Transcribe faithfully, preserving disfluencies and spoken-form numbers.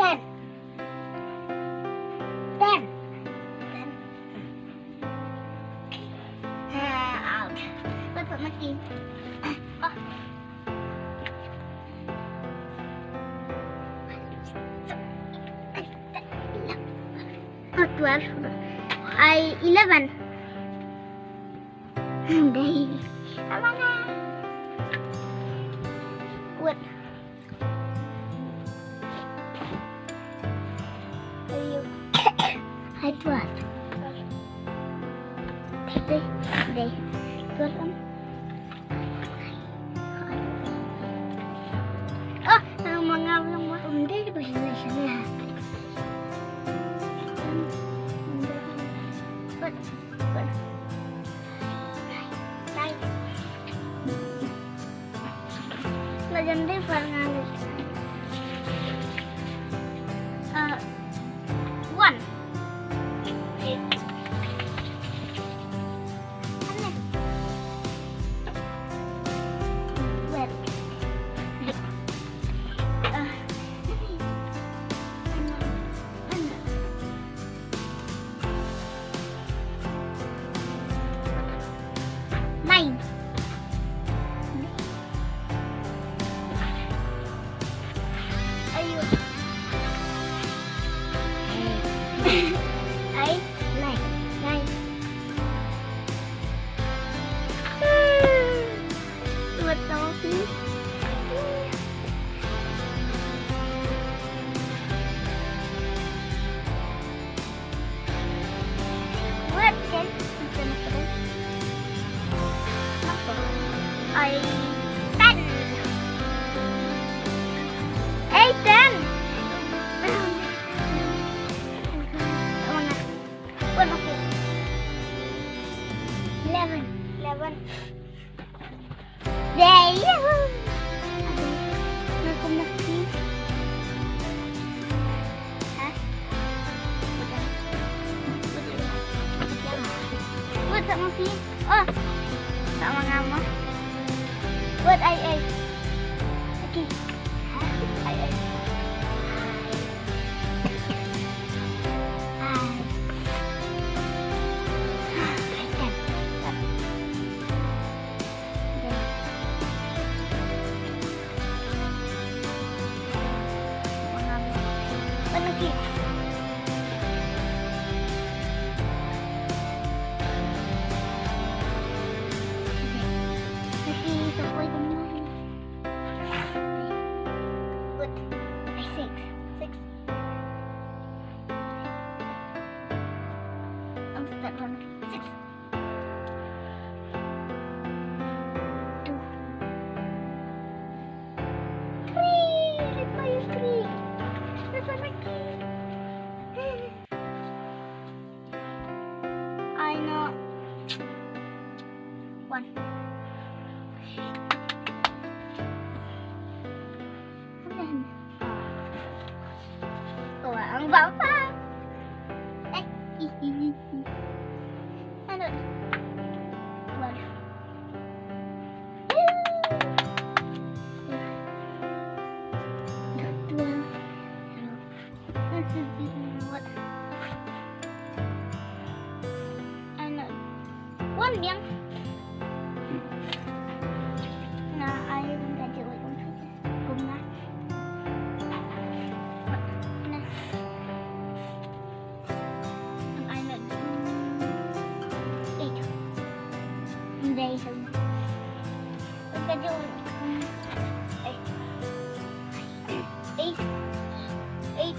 Ten. Ten. Ten. Ah, out. What's on the team? Oh. Oh, twelve. I eleven. Dai. Tama na. Wait. Ayo. Ay, twelve. Dai, dai. Twelve, um. Oh, ang mga, mga, hindi, di ba sila, sila? But, but, Legendary Fernandes. Uh, one. Ano? Wait. Uh, ano? Ano? Nine. Ayun. Ay, nine. Nine. What the? What can, what can I put in? Ay, ten. Ay, ten. Tama na. One, okay. Eleven. Eleven. Yay! Yahoo! Ano ko na, please? Ha? What's up, Mufi? Oh! Sama nga mo. What, ay, ay. Okay. Ha? Ay, ay. Ay. Ay, ay. Good. Ay, six. Six. Ang start lang. Six. Two. Three. Let's play three. Let's play three. I know. One. Ano yan? Oh, ang baba. Eh, ano? One. Dua. What? Ano? One yang. Na, I will graduate on Friday. Kumna. Na. Ang ano? Eight. Hindi, isang. Ang graduate. Ay. Eight. Eight.